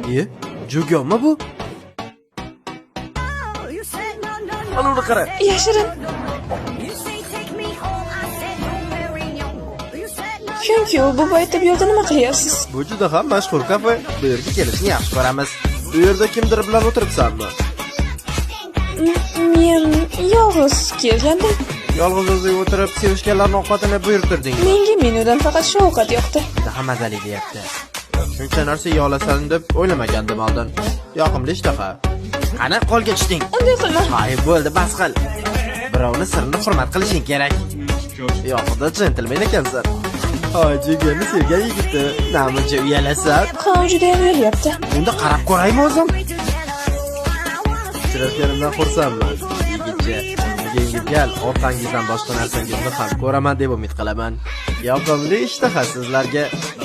Iye, Jugyonmi bu? Ana uni qara. Yashirin. Chunki u bu paytda bu yerda nima qilyapsiz? Bu juda ham mashhur kafe. Bu yerga kelishni yaxshi ko'ramiz. Bu yerda kimdir bilan o'tiribsanmi? Men yolg'iz kelgandim. Yolg'iz o'zing o'tirib sevishganlarning ovqatini buyurtirdingmi? Menga menyudan faqat shu ovqat yoqdi. Juda ham mazali deyapti. Shuncha narsa yeya olasan deb o'ylamagandim oldin. Yoqimli ishtaha. Qani qo'lga tushding. Unday qilma. Hay, bo'ldi, bas qil. Birovni sirini hurmat qilishing kerak. Yo'qda jentelmen ekansan. Hoy, jigarni sevgan yigiti. Namuncha uyalasan. Ha, juda ham uyalyapti. Unda qarab ko'raymi o'zim? Uchrashganimdan xursandman, yigitcha. Bugungi gal orqangizdan boshqa narsangizni ham ko'raman deb umid qilaman. Yoqimli ishtaha sizlarga.